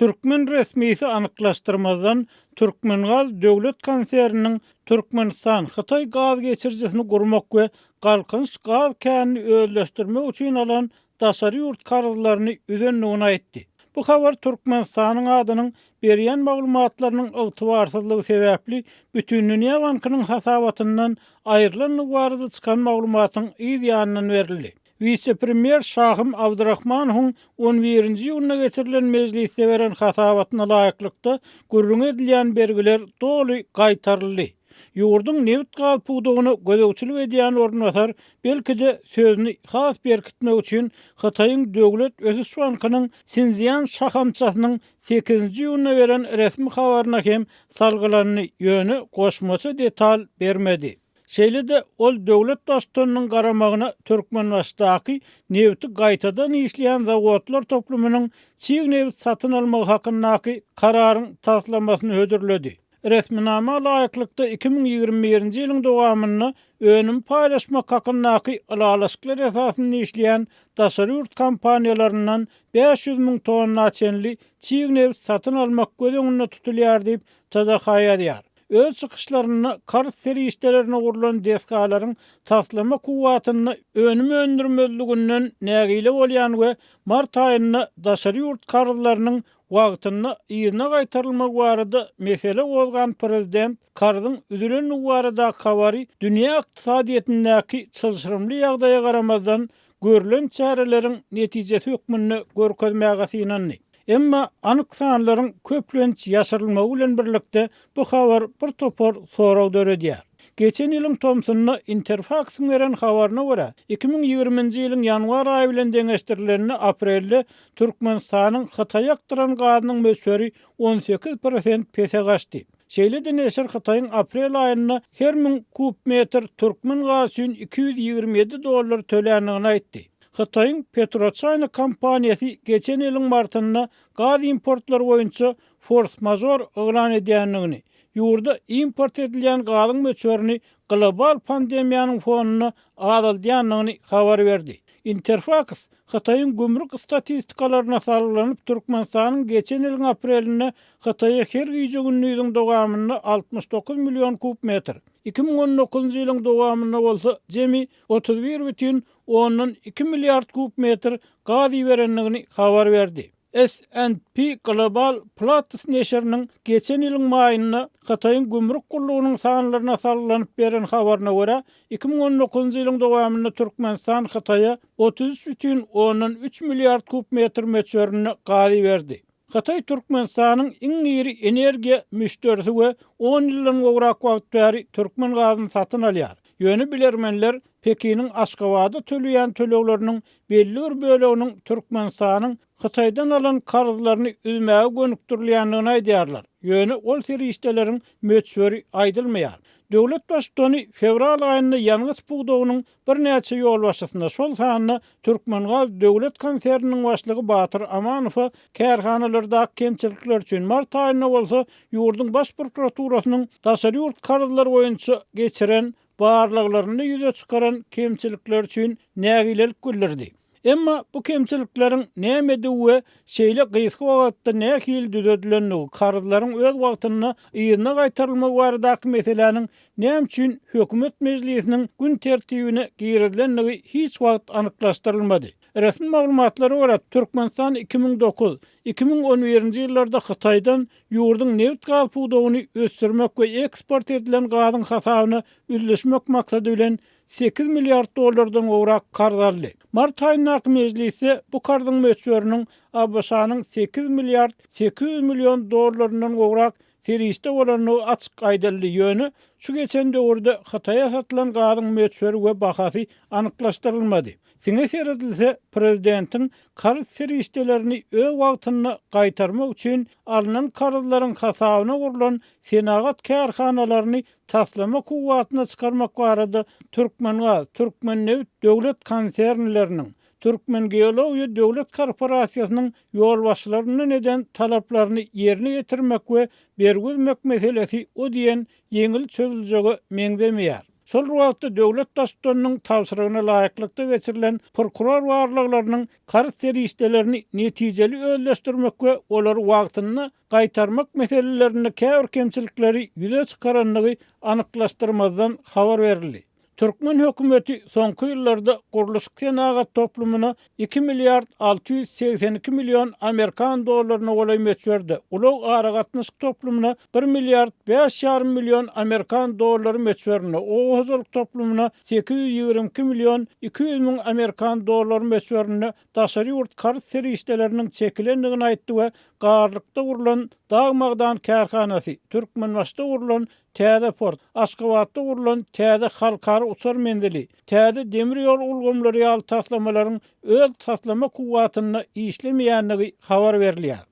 Türkmen resmisi anyklaşdyrmazdan Türkmengaz döwlet konserniniň Türkmenistan, Hytaý gaz geçirijisini gurmak we Galkynyş gaz känini özleşdirmek üçin alan daşary ýurt karzlaryny üzendigini aýtdy. Bu habar Türkmenistanyň adynyň berýän maglumatlarynyň ygtybarsyzlygy sebäpli Bütindünýä bankynyň hasabatyndan aýrylandygy barada çykan maglumatyň yz ýanyndan berildi. Wise-premýer Şahym Abdurahmanowyň on birinji iýunda geçirilen mejlisde beren hasabatyna laýyklykda, gürrüňi edilýän bergiler doly gaýtaryldy. Ýurduň nebit-gaz pudagyna gözegçilik edýän orunbasar, belki-de, sözüni has berkitmek üçin Hytaýyň Döwlet ösüş bankynyň Sinszýan şahamçasynyň sekizinji iýunda beren resmi habaryna hem salgylandy, ýöne goşmaça detal bermedi. Şeýle-de, ol döwlet Baştutanynyň garamagyna Türkmenbaşydaky nebiti gaýtadan işleýän zawodlar toplumynyň çig nebit satyn almagy hakyndaky kararyň taslamasyny hödürledi. Resminama laýyklykda, 2021-nji ýylyň dowamynda önüm paýlaşmak hakyndaky ylalaşyklar esasynda işleýän daşary ýurt kompaniýalaryndan 500 müň tonna çenli çig nebit satyn almak göz öňünde tutulýar diýip, TDH ýazýar. Öz çykyşlarynda karz serişdelerine gurlan desgalaryň taslama kuwwatynda önüm öndürmezliginden nägile bolýan we mart aýynda daşary ýurt karzlarynyň wagtynda yzyna gaýtarylmagy barada mesele gozgan prezident karzyň üzülendigi baradaky habary dünýä ykdysadyýetindäki çylşyrymly ýagdaýa garamazdan görlen çäreleriň netijesi hökmünde görkezmäge synandy. Emma anyk sanlaryň köplenç ýaşyrylmagy bilen birlikde bu habar bir topar sorag döredýär. Geçen ýylyň tomsunda Interfaksyň beren habaryna görä, 2020-nji ýylyň ýanwar aýy bilen deňeşdirilende aprelde Türkmenistanyň Hytaýa akdyran gazynyň möçberi 18 prosent pese gaçdy. Şeýle-de neşir Hytaýyň aprel aýynda her müň kub metr türkmen gazy üçin 227 dollar töländigini aýtdy. Hytaýyň PetroChina kompaniýasy geçen ýylyň martynda gaz importlary boýunça fors-mažor yglan edýändigini, ýurda import edilýän gazyň möçberini global pandemiýanyň fonunda azaldýandygyny habar berdi. Interfaks Hytaýyň gümrük statistikalaryna salgylanyp, Türkmenistanyň geçen ýylyň aprelinde Hytaýa her gije-gündiziň dowamynda 69 million kub metr, 2019-njy ýylyň dowamynda bolsa jemi 31 bütin ondan iki milliard kub metr gaz iberendigini habar berdi. S&P Global Platts neşiriniň geçen ýylyň maýynda Hytaýyň gümrük gullugynyň sanlaryna salgylanyp beren habaryna görä, 2019-njy ýylyň dowamynda Türkmenistan Hytaýa 33 bütin ondan üç milliard kub metr möçberinde gaz iberdi. Hytaý Türkmenistanyň iň iri energiýa müşderisi we on ýyldan gowrak wagt bäri türkmen gazyny satyn alýar. Ýöne bilermenler Pekiniň Aşgabada töleýän tölegleriniň belli bir böleginiň Türkmenistanyň Hytaýdan alan karzlaryny üzmäge gönükdirilýändigini aýdýarlar. Ýöne ol serişdeleriň möçberi aýdylmaýar. Döwlet Baştutany fewral aýynda ýangyç pudagynyň birnäçe ýolbaşçysyna, şol sanda Türkmengaz döwlet konserniniň başlygy Batyr Amanowa kärhanalardaky kemçilikler üçin, mart aýynda bolsa ýurduň Baş prokuraturasynyň daşary ýurt karzlary boýunça geçiren barlaglarynda ýüze çykaran kemçilikleri üçin nägilelik bildirdi. Emma bu kemçilikleriň nämedigi we şeýle gysga wagtda nähili düzedilendigi, karzlaryň öz wagtynda yzyna gaýtarylmagy baradaky meseläniň näme üçin hökümet mejlisiniň gün tertibine girizilendigi hiç wagt anyklaşdyrylmady. Resmi maglumatlara görä, Türkmenistan 2009, 2011-nji ýyllarda Hytaýdan ýurduň nebit-gaz pudagyny ösdürmek we eksport edilen gazyň hasabyna üzlüşmek maksady bilen sekiz milliard dollardan gowrak karz aldy. Mart aýyndaky mejlisde bu karzyň möçberiniň ABŞ-nyň sekiz milliard 800 million dollaryndan gowrak serişde bolandygy açyk aýdyldy, ýöne şu geçen döwürde Hytaýa satylan gazyň möçberi we bahasy anyklaşdyrylmady. Siňe seredilse, prezidentiň karz serişdelerini öz wagtynda gaýtarmak üçin alnan karzlaryň hasabyna gurlan senagat kärhanalaryny taslama kuwwatyna çykarmak barada Türkmengaz, Türkmennebit döwlet konsernleriniň, Türkmengeologiýa döwlet korporasiýasynyň ýolbaşçylaryndan eden talaplaryny ýerine ýetirmek we bergi üzmek meselesi o diýen ýeňil çözüljege meňzemeýär. Şol bir wagtda, döwlet Baştutanynyň tabşyrygyna laýyklykda geçirilen prokuror barlaglarynyň karz serişdelerini netijeli özleşdirmek we olary wagtynda gaýtarmak meselelerinde käbir kemçilikleri ýüze çykarandygy anyklaşdyrmazdan habar berildi. Türkmen hökümeti soňky ýyllarda gurluşyk-senagat toplumyna iki milliard 682 million amerikan dollaryna golaý möçberde, ulag-aragatnaşyk toplumyna bir milliard bäş ýarym million amerikan dollary möçberinde, oba hojalyk toplumyna 822 million 200 müň amerikan dollary möçberinde daşary ýurt karz serişdeleriniň çekilendigini aýtdy we Garlykda gurlan dag-magdan kärhanasy, Türkmenbaşyda gurlan täze port, Aşgabatda gurlan täze halkara uçar menzili, täze demir ýol ulgamlary ýaly taslamalaryň öz taslama kuwwatynda işlemeýändigi habar berilýär.